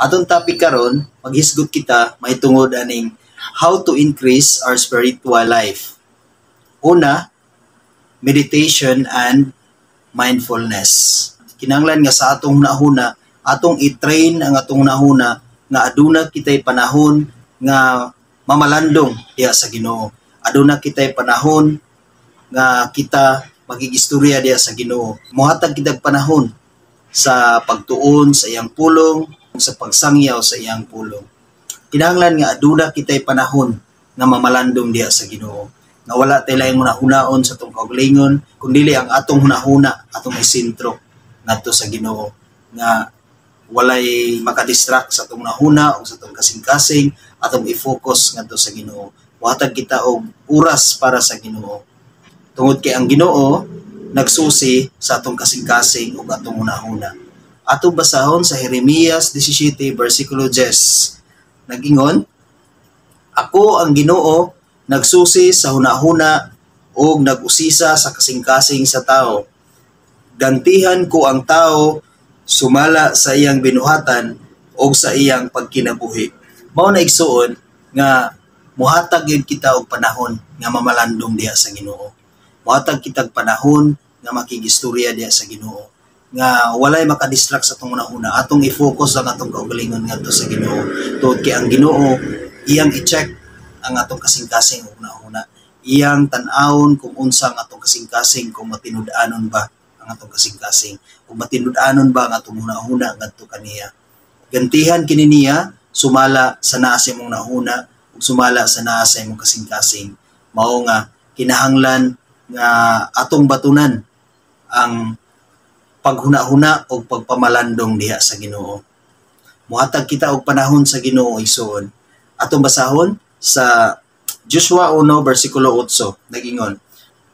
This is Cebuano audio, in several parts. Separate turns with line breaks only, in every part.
Atong topic karon, maghisgot kita mahitungod aning how to increase our spiritual life. Una, meditation and mindfulness. Kinahanglan nga sa atong hunahuna, atong i-train ang atong hunahuna nga aduna kitay panahon nga mamalandong diha sa Ginoo. Aduna kitay panahon nga kita magigistorya diha sa Ginoo. Mohatag kitag panahon sa pagtuon sa iyang pulong, sa pagsangyaw sa iyang pulong. Kinahanglan nga aduna kitay panahon nga mamalandong diha sa Ginoo. Nga wala tay laing hunahunaon sa atong kaugalingon, kundi ang atong hunahuna atong isentro ngadto sa Ginoo, nga walay makadistract sa atong hunahuna o sa atong kasing-kasing, atong i-focus ngadto sa Ginoo. Muhatag kita og oras para sa Ginoo. Tungod kay ang Ginoo nagsusi sa atong kasing-kasing ug atong hunahuna. Atong basahon sa Jeremias 17 versikulo 10. Nag-ingon, "Ako ang Ginoo, nagsusi sa hunahuna ug nag-usisa sa kasing-kasing sa tao. Gantihan ko ang tao sumala sa iyang binuhatan o sa iyang pagkinabuhi." Mao na, igsuon, nga muhatag gyud kita og panahon nga mamalandong diha sa Ginoo. Muhatag kitag panahon nga makigistorya diha sa Ginoo, nga walay makadistract sa atong hunahuna, atong i-focus ang atong kaugalingon ngadto sa Ginoo, tungod kay ang Ginoo iyang i-check ang atong kasing-kasing ug hunahuna, iyang tan-awon kung unsa ang atong kasing-kasing, kung matinud-anon ba ang atong kasing-kasing ug matinud-anon ba ang atong hunahuna ngadto kaniya. Gantihan kini niya sumala sa naa sa imong hunahuna ug sumala sa naa sa imong kasing-kasing. Mao nga kinahanglan nga atong batunan ang paghuna-huna o pagpamalandong diha sa Ginoo. Muhatag kita og panahon sa Ginoo, igsuon. Atong basahon sa Joshua 1 versikulo 8, nagingon,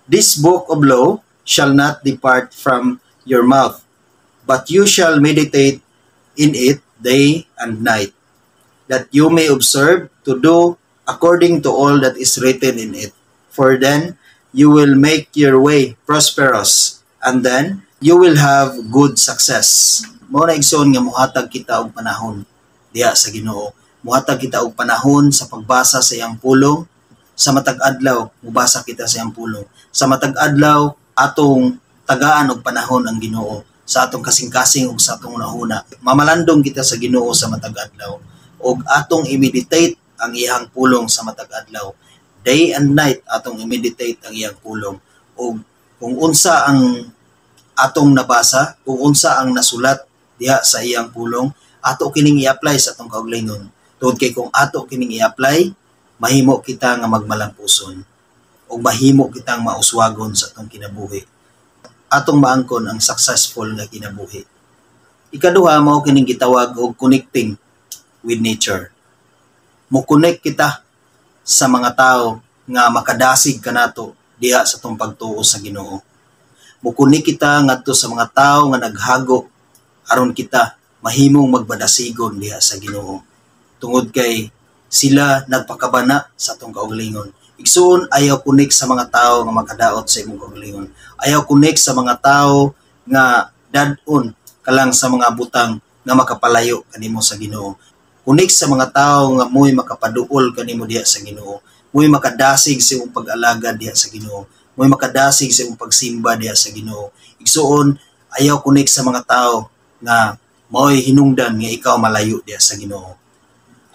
"This book of law shall not depart from your mouth, but you shall meditate in it day and night, that you may observe to do according to all that is written in it. For then you will make your way prosperous, and then you will have good success." Mao na, igsoon, nga muhatag kita og panahon diha sa Ginoo. Muhatag kita og panahon sa pagbasa sa iyang pulong. Sa matag adlaw mubasa kita sa iyang pulong. Sa matag adlaw atong tagaan og panahon ang Ginoo sa atong kasing-kasing ug sa atong hunahuna. Mamalandong kita sa Ginoo sa matag adlaw ug atong i-meditate ang iyang pulong sa matag adlaw. Day and night atong i-meditate ang iyang pulong, ug kung unsa ang atong nabasa, kung unsa ang nasulat diha sa iyang pulong, ato kining i-apply sa atong kaugalingon. Tungod kay kung ato kining i-apply, mahimo kita nga magmalampuson ug mahimo kitang mauswagon sa atong kinabuhi. Atong maangkon ang successful nga kinabuhi. Ikaduha, mao kining gitawag og connecting with nature. Mo-connect kita sa mga tao nga makadasig kanato diha sa atong pagtuo sa Ginoo. Mo-connect kita ngadto sa mga tao nga naghago aron kita mahimong magmadasigon diha sa Ginoo. Tungod kay sila nagpakabana sa atong kaugalingon. Igsuon, ayaw connect sa mga tao nga makadaot sa imong kaugalingon. Ayaw connect sa mga tao nga dad-on ka lang sa mga butang nga makapalayo kanimo sa Ginoo. Connect sa mga tao nga mo'y makapaduol kanimo diha sa Ginoo. Mo'y makadasig sa imong pag-alagad diha sa Ginoo. Mo'y makadasig sa imong pagsimba diha sa Ginoo. Igsuon, ayaw connect sa mga tao nga mao'y hinungdan nga ikaw malayo diha sa Ginoo.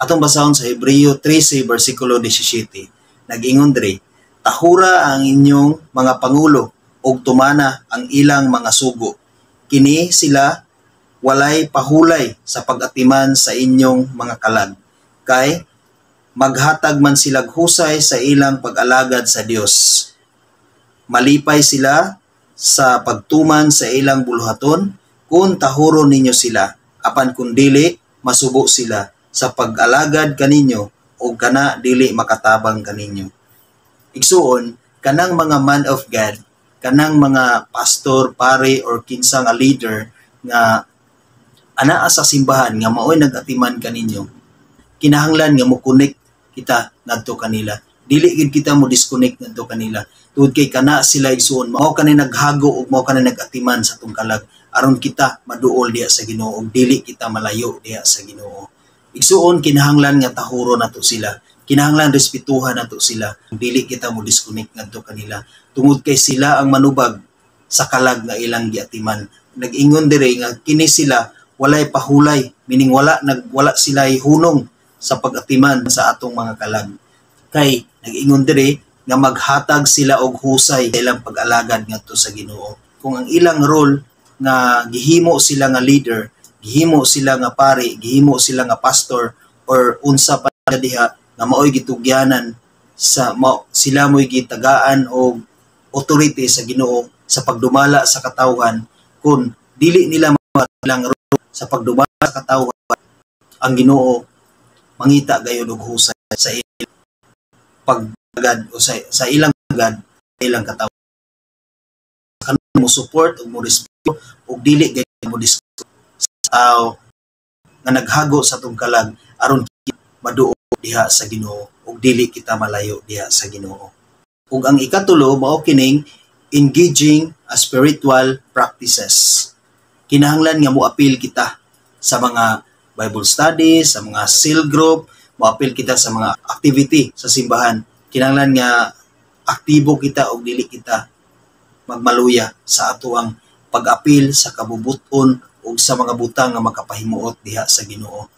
Atong basahon sa Hebreo 13 versikulo 17. Nag-ingon diri, "Tahura ang inyong mga pangulo ug tumana ang ilang mga sugo. Kini sila walay pahulay sa pag-atiman sa inyong mga kalag. Kay maghatag man silag husay sa ilang pag-alagad sa Dios. Malipay sila sa pagtuman sa ilang buluhaton kung tahuron ninyo sila. Apan kung dili, masubo sila sa pag-alagad kaninyo o kana dili makatabang kaninyo." Igsuon, kanang mga man of God, kanang mga pastor, pare or kinsa nga leader nga anaa sa simbahan nga maoy nag-atiman kaninyo, kinahanglan nga mo-connect kita ngadto kanila. Dili gid kita mo disconnect ngadto kanila. Tungod kay kana sila, igsuon, mao kani naghago ug mao kani nag-atiman sa atong kalag. aron kita maduol diha sa Ginoo ug dili kita malayo diha sa Ginoo. Igsuon, kinahanglan nga tahuro nato sila. Kinahanglan respetuhan nato sila. Dili kita mo disconnect ngadto kanila tungod kay sila ang manubag sa kalag nga ilang giatiman. Nag-ingon dire nga kini sila walay pahulay, meaning wala sila hunong sa pag-atiman sa atong mga kalag. Kay nag-ingon dire nga maghatag sila og husay sa ilang pag-alagad ngadto sa Ginoo. Kung ang ilang role nga gihimo sila nga leader, gihimo sila nga pari, gihimo sila nga pastor or unsa pa diha nga maoy gitugyanan sa mao, sila mo'y gitagaan og authority sa Ginoo sa pagdumala sa katawhan, kung dili nila ilang role sa pagdumala sa katawhan, ang Ginoo mangita gayud og husay sa ilang paggad o sa ilang gad sa ilang katawhan. Mo support ug mo respeto ug dili gayud mo sa tao nga naghago sa atong kalag aron maduol diha sa Ginoo ug dili kita malayo diha sa Ginoo. Ug ang ikatulo mao kining engaging a spiritual practices. Kinahanglan nga moapil kita sa mga Bible studies, sa mga cell group, moapil kita sa mga activity sa simbahan. Kinahanglan nga aktibo kita ug dili kita magmaluya sa atoang pag-apil sa kabubuton ug sa mga butang nga makapahimuot diha sa Ginoo.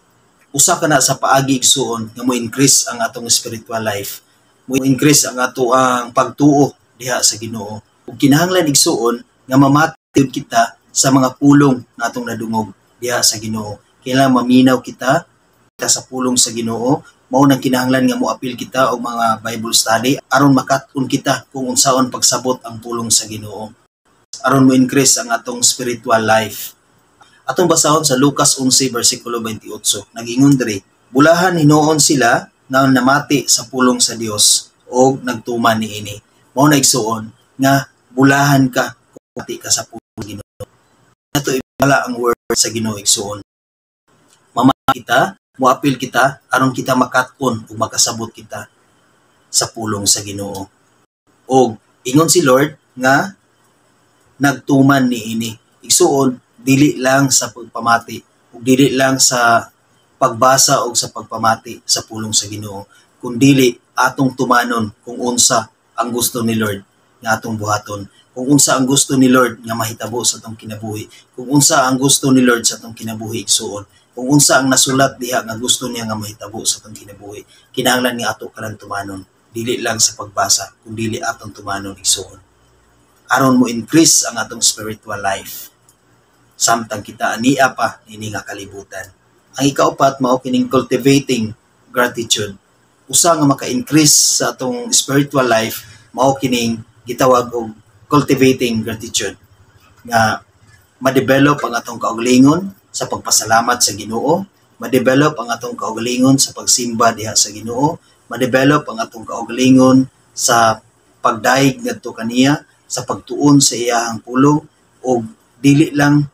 Usa ka na sa paagi, igsuon, nga mo increase ang atong spiritual life, mo increase ang atoang pagtuo diha sa Ginoo. Ug kinahanglan, igsuon, nga mamati kita sa mga pulong nga atong nadungog diha sa Ginoo. Kailangan maminaw kita kita sa pulong sa Ginoo. Mao nang kinahanglan nga moapil kita og mga Bible study aron makat-on kita kung unsaon pagsabot ang pulong sa Ginoo, aron mo increase ang atong spiritual life. Atong basahon sa Lucas 11 bersikulo 28. Nag-ingon diri, "Bulahan hinuon sila nga namati sa pulong sa Dios og nagtuman niini." Mao na, igsuon, nga bulahan ka kung mati ka sa pulong sa Ginoo. Nato ibala ang word sa Ginoo, igsuon. Mamati kita, moapil kita aron kita makat-on ug makasabot kita sa pulong sa Ginoo. Og ingon si Lord nga nagtuman niini. Igsuon, dili lang sa pagpamati ug dili lang sa pagbasa o sa pagpamati sa pulong sa Ginoo, kundili atong tumanon kung unsa ang gusto ni Lord nga atong buhaton, kung unsa ang gusto ni Lord nga mahitabo sa atong kinabuhi, kung unsa ang gusto ni Lord sa atong kinabuhi, igsuon, kung unsa ang nasulat diha nga gusto niya nga mahitabo sa atong kinabuhi. Kinahanglan nga ato kanang tumanon, dili lang sa pagbasa kundili atong tumanon, igsuon, aron mo increase ang atong spiritual life samtang kita ania pa ini nga kalibutan. Ang ikaupat mao kining cultivating gratitude. Usa nga maka-increase sa atong spiritual life mao kining gitawag og cultivating gratitude, nga ma-develop ang atong kaugalingon sa pagpasalamat sa Ginoo, ma-develop ang atong kaugalingon sa pagsimba diha sa Ginoo, ma-develop ang atong kaugalingon sa pagdayeg ngadto kaniya, sa pagtuon sa iyahang pulong. Ug dili lang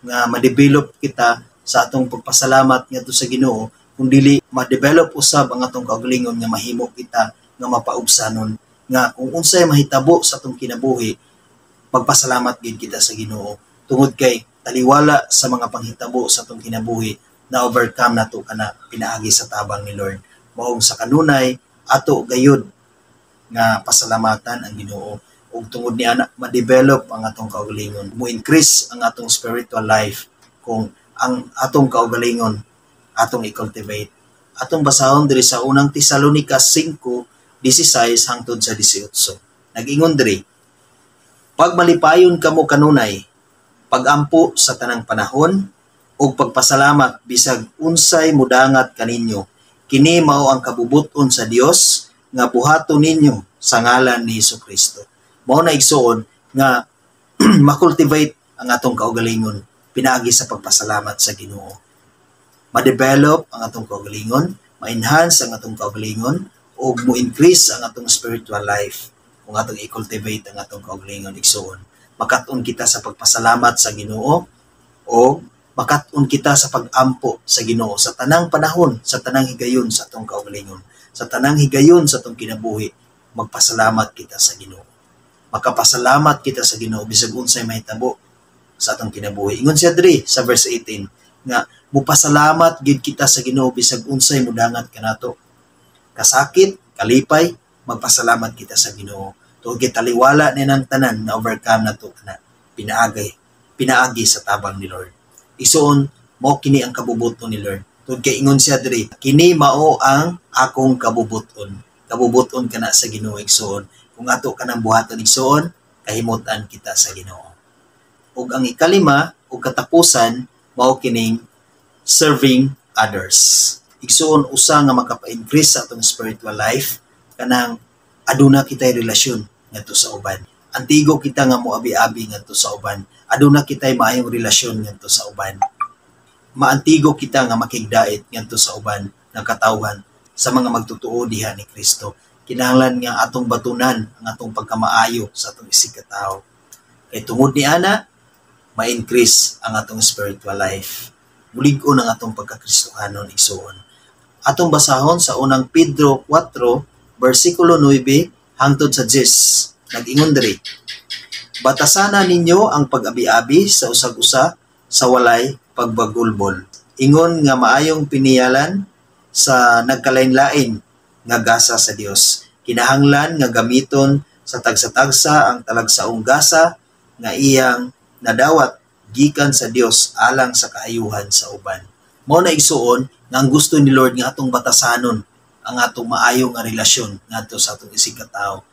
nga ma-develop kita sa atong pagpasalamat ngadto sa Ginoo, kundili ma-develop usab ang atong kaugalingon nga mahimo kita nga mapaubsanon, nga kung unsay mahitabo sa atong kinabuhi, magpasalamat gid kita sa Ginoo tungod kay taliwala sa mga panghitabo sa atong kinabuhi, na overcome nato kana pinaagi sa tabang ni Lord. Maong sa kanunay ato gayud nga pasalamatan ang Ginoo, ug tungod ni ana ma-develop ang atong kaugalingon, mo increase ang atong spiritual life kung ang atong kaugalingon atong i-cultivate. Atong basahon diri sa Unang Tesalonica 5:16 hangtod sa 18. Nag-ingon diri, "Pagmalipayon kamo kanunay, pagampo sa tanang panahon, ug pagpasalamat bisag unsay mudangat kaninyo. Kini mao ang kabubuton sa Dios nga buhaton ninyo sa ngalan ni Kristo." Mao na, igsuon, nga ma-cultivate ang atong kaugalingon pinaagi sa pagpasalamat sa Ginoo. Ma-develop ang atong kaugalingon, ma-enhance ang atong kaugalingon ug mo increase ang atong spiritual life kung atong i-cultivate ang atong kaugalingon, igsuon. Makat-on kita sa pagpasalamat sa Ginoo o makat-on kita sa pag-ampo sa Ginoo sa tanang panahon, sa tanang higayon sa atong kaugalingon, sa tanang higayon sa atong kinabuhi, magpasalamat kita sa Ginoo. Makapasalamat kita sa Ginoo bisag unsay mahitabo. sa atong kinabuhi. Ingon siya diri sa verse 18 nga mupasalamat gid kita sa Ginoo bisag unsay mudangat kanato. Kasakit, kalipay, magpasalamat kita sa Ginoo. Tungod kay taliwala ni nang tanan na overcome nato kana pinaagay pinaagi sa tabang ni Lord. Igsuon, mao kini ang kabubuton ni Lord. Tungod kay ingon siya diri, "Kini mao ang akong kabubuton." Kabubuton kana sa Ginoo, igsuon. Kung ato kanang buhaton, igsuon, kahimutan kita sa Ginoo. Ug ang ikalima ug katapusan mao kining serving others. Igsuon, usa nga makapa-increase sa atong spiritual life kanang aduna kitay relasyon ngadto sa uban. Antigo kita nga moabi-abi ngadto sa uban. Aduna kitay maayong relasyon ngadto sa uban. Maantigo kita nga makigdait ngadto sa uban nga katawhan, sa mga magtutuo diha ni Kristo. Kinahanglan nga atong batunan ang atong pagkamaayo sa atong isig katawo. Kay tungod ni ana, ma-increase ang atong spiritual life. Mulig-on ang atong pagkakristohanon, igsuon. Atong basahon sa Unang Pedro 4 bersikulo 9 hangtod sa 10. Nag-ingon diri, "Batasana ninyo ang pag-abi-abi sa usag-usa sa walay pagbagulbol. Ingon nga maayong piniyalan sa nagkalain-lain nga gasa sa Dios. Kinahanglan nga gamiton sa tagsa-tagsa ang talagsaong gasa nga iyang nadawat gikan sa Dios alang sa kaayuhan sa uban." Mao na, igsuon, nga ang gusto ni Lord nga atong batasanon ang atong maayo nga relasyon ngadto sa atong isig katawo,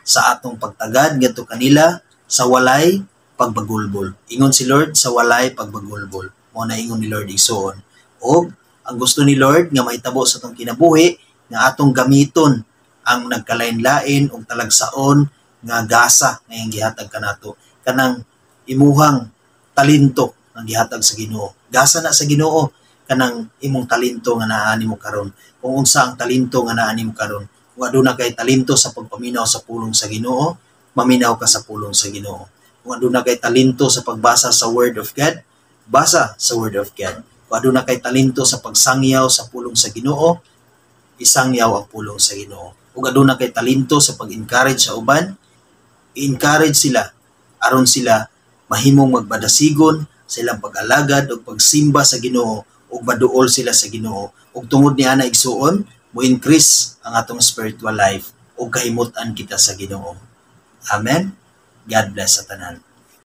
sa atong pagtagad ngadto kanila sa walay pagbagulbol. Ingon si Lord, sa walay pagbagulbol. Mao na ingon ni Lord, igsuon. Og ang gusto ni Lord nga mahitabo sa atong kinabuhi nga atong gamiton ang nagkalain-lain og talagsaon nga gasa nga iyang gihatag kanato, kanang imuhang talento nga gihatag sa Ginoo. Gasa na sa Ginoo kanang imong talento nga naa nimo karon. Kung unsa ang talento nga naa nimo karon, kung aduna kay talento sa pagpaminaw sa pulong sa Ginoo, maminaw ka sa pulong sa Ginoo. Kung aduna kay talento sa pagbasa sa Word of God, basa sa Word of God. Kung aduna kay talento sa pagsangyaw sa pulong sa Ginoo, isangyaw ang pulong sa Ginoo. Ug aduna kay talento sa pag-encourage sa uban, i-encourage sila aron sila mahimong magbadasigon sa ilang pag-alagad ug pagsimba sa Ginoo ug maduol sila sa Ginoo. Ug tungod ni ana, igsuon, mo increase ang atong spiritual life ug kahimutan kita sa Ginoo. Amen. God bless sa tanan.